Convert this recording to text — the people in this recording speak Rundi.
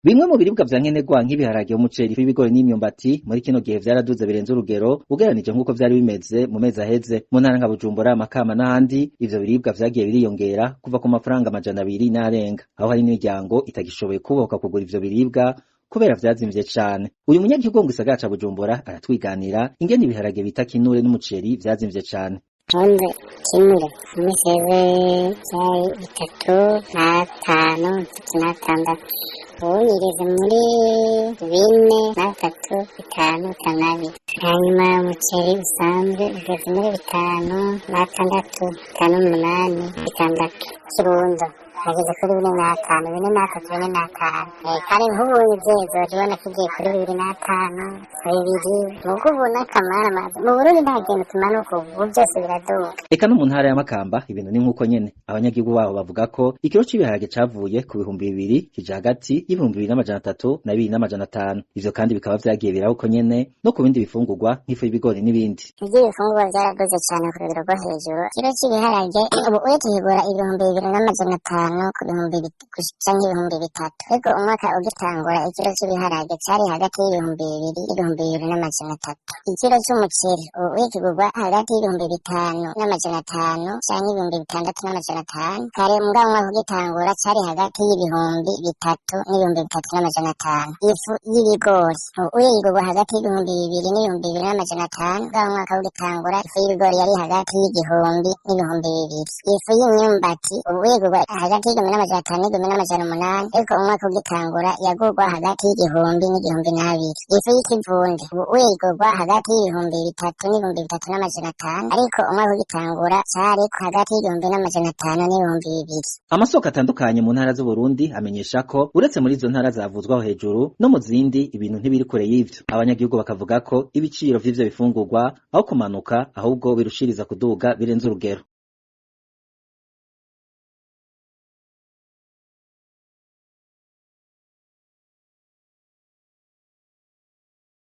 Bimwe mu biribwa vya nkenerwa nk'ibiharage, umuceri, ibigori n'imyumbati muri kino gihe vyaraduze birenze urugero ugereranije nk'uko vyari bimeze mu mezi aheze. Mu ntara nka Bujumbura, Makamba n'ahandi, ivyo biribwa vyagiye biriyongera kuva ku mafaranga 200 n'arenga, aho hari n'imiryango itagishoboye kubohoka kugura ivyo biribwa kubera vyazimvye cane. Uyu munyagihugu wo mu gisagara ca Bujumbura aratwiganira ingene ibiharage bita kinure n'umuceri vyazimvye cane. Ubundi kinure imiseze vyari 3.5, 3.6, ubu bigeze muri 4.3, 5, 5.2. Hanyuma umuceri usanzwe ugeze muri 5.6, 5.8, 6. Kirundo ageze kuri 4.5, 4.3, 4.5. Kandi nk'ubu ivyeze ubona kigiye kuri 2.5, 2. Mugo ubu n'akamaramaza mu Burundi nta kintu kimanuka, ubu vyose biraduga. Eka no mu ntara ya Makamba ibintu ni nk'uko nyene. Abanyagihugu baho bavuga ko ikiro c'ibiharage cavuye ku 2000 kija hagati y'2300 na 2500. Ivyo kandi bikaba vyagiye biraba uko nyene no ku bindi bifungurwa nk'ifu y'ibigori n'ibindi. Ivy'ibifungurwa vyaraduze cane ku rugero rwo hejuru. Ikiro c'ibiharage ubu uye tukigura 2500 ku bihumbi canke 3000, ariko umwaka ugitangura ikiro c'ibiharage cari hagati y'2000 n'2300. Ikiro c'umuceri ubu uye kigurwa hagati y'5500 canke 6500. Kare mugabo umwaka ugitangura cari hagati y'3000 n'3500. Ifu y'ibigori ubu uye igurwa hagati y'2000 n'2500, mugabo umwaka ugitangura ifu y'ibigori yari hagati y'1000 n'2000. Ifu y'imyumbati ubu uye igurwa hagati y'1500 n'1800, ariko umwaka ugitangura yagurwa hagati y'1000 n'1002. Ifu y'ikivunde ubu uye igurwa hagati y'3000 n'3500, ariko umwaka ugitangura cari hagati y'1500 n'2000. Amasoko atandukanye mu ntara z'Uburundi amenyesha ko uretse muri izo ntara zavuzwaho hejuru, no mu zindi ibintu ntibiri kure y'ivyo. Abanyagihugu bakavuga ko ibiciro vy'ivyo bifungurwa aho kumanuka ahubwo birushiriza kuduga birenze urugero.